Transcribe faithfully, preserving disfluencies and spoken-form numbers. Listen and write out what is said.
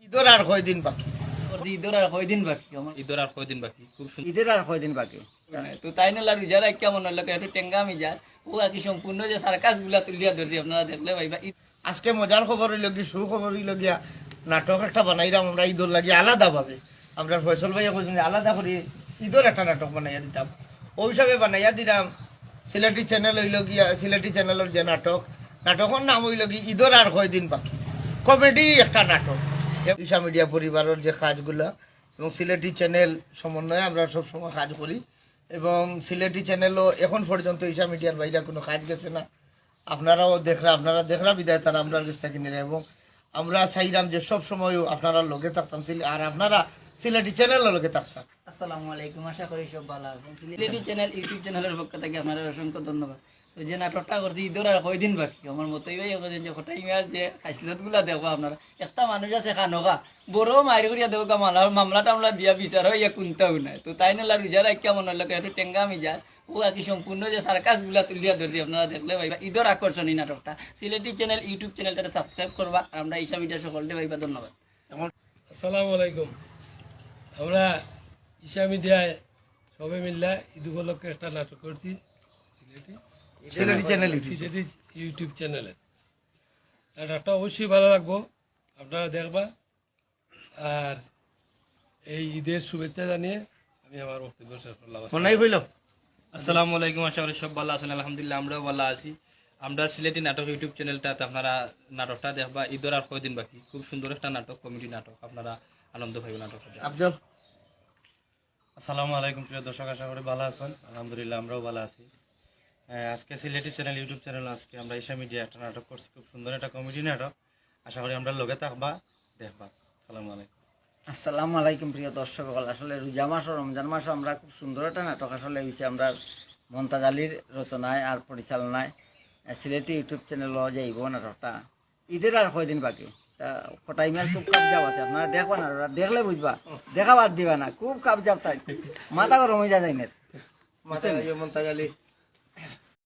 ঈদর আর কয়দিন বাকি? করছি, ঈদর আর কয়দিন বাকি? আমার ঈদর আর কয়দিন বাকি? খুব সুন্দর। ঈদর আর কয়দিন বাকি? তো তাই না, রোজা রাখিয়া মনে হইলো একটু টেঙ্গা মিজাজ। ও আর কি সম্পূর্ণ যে সার্কাস গুলা তুলিয়া ধরছি, আপনারা দেখলে ভাইবা। ঈদ আজকে মজার খবর অইলো কি, সুখবর অইলো গিয়া, নাটক একটা বানাইরাম আমরা ঈদর লাগি আলাদাভাবে। আমরা ফয়সল ভাইয়ে কইছইন যে আলাদা করি ঈদর একটা নাটক বানাইয়া দিতাম। অউ হিসাবে বানাইয়া দিরাম। সিলেটি চ্যানেল অইলো গিয়া, সিলেটি চ্যানেলর যে নাটক, নাটকর নাম অইলো কি ঈদর আর কয়দিন বাকি, কমেডি একটা নাটক। ঈশা মিডিয়া পরিবারর যে কাজগুলা এবং সিলেটি চ্যানেল সমন্বয়ে আমরা সব সময় কাজ করি এবং সিলেটি চ্যানেলও এখন পর্যন্ত ঈশা মিডিয়ার বাইরে কোনো কাজ গেছে না। আপনারাও দেখরা, আপনারা দেখরা বিদায় তারা আমরার গেছ থাকি নিরা এবং আমরা চাইরাম যে সব সময়ও আপনারার লগে থাকতাম সিলে-, আর আপনারা সিলেটি চ্যানেলর লগে থাকতাম। আসসালামু আলাইকুম, আশা করি সব ভালা আছইন। সিলেটি চ্যানেল, ইউটিউব চ্যানেলর পক্ষ থাকি আপনারারে অসংখ্য ধন্যবাদ। তো যে নাটকটা করছি, ঈদর আর কয়দিন বাকি, আমার মতই ভাই এখন যে কটাই মিয়ার যে খাইছলত গুলা দেখবা আপনারা। একটা মানুষ আছে খানোখা, বড় মাইর করিয়া দেখো গা, মামলা মামলা টামলা দিয়া বিচার অইয়া কুন্তাও নাই। তো তাই নালা রোজা রাখিয়া মনে হইলো একটু টেঙ্গা মিজাজ। ও আর কি সম্পূর্ণ যে সার্কাস গুলা তুলিয়া ধরছি, আপনারা দেখলে ভাইবা ঈদর আকর্ষণীয় নাটকটা। সিলেটি চ্যানেল, ইউটিউব চ্যানেলটারে সাবস্ক্রাইব করবা। আর আমরা ঈশা মিডিয়া সকলরে ভাইবা ধন্যবাদ। আসসালামু আলাইকুম। আমরা ঈশা মিডিয়ায় সবে মিল্লা ঈদ উপলক্ষে একটা নাটক করছি সিলেটি সিলেটি চ্যানেল সিলেটি ইউটিউব চ্যানেলে। নাটকটা অবশ্যই ভালা লাগবো, আপনারা দেখবা। আর এই ঈদের শুভেচ্ছা জানিয়ে আমি আমার বক্তব্য শেষ করলাম। মনাই হইল। আসসালামু আলাইকুম, আশা করি সব ভালা আছইন। আলহামদুলিল্লাহ, আমরাও ভালা আছি। আমরা সিলেটি নাটক ইউটিউব চ্যানেলটাত আপনারা নাটকটা দেখবা, ঈদর আর কয়দিন বাকি। খুব সুন্দর একটা নাটক, কমেডি নাটক, আপনারা আনন্দ পাইবা নাটকটা দেখে। আফজল। আসসালামু আলাইকুম প্রিয় দর্শক, আশা করি ভালা আছইন। আলহামদুলিল্লাহ, আমরাও ভালা আছি। আহ, আজকে সিলেটি চ্যানেল, ইউটিউব চ্যানেল, আজকে আমরা ঈশা মিডিয়া একটা নাটক করছি, খুব সুন্দর একটা কমেডি নাটক। আশা করি আমরার লগে থাকবা, দেখবা। আসসালামু আলাইকুম। আসসালামু আলাইকুম প্রিয় দর্শক অকল। আসলে রোজা মাস ও রমজান মাসও আমরা খুব সুন্দর একটা নাটক আসলে অইছে আমরার মন্তাজ আলীর রচনায় আর পরিচালনায়, আহ, সিলেটি ইউটিউব চ্যানেল যাইব নাটকটা। ঈদর আর কয়দিন বাকি? তা কটাই মিয়ার খুব কাবজাব আছে, আপনারা দেখবা না, ওরা দেখলে বুঝবা, দেখা বাদ দিবা না, খুব কাবজাব তাই, মাথা গরম অইযায় তাইন। মাথা ইয়ে মন্তাজ আলী।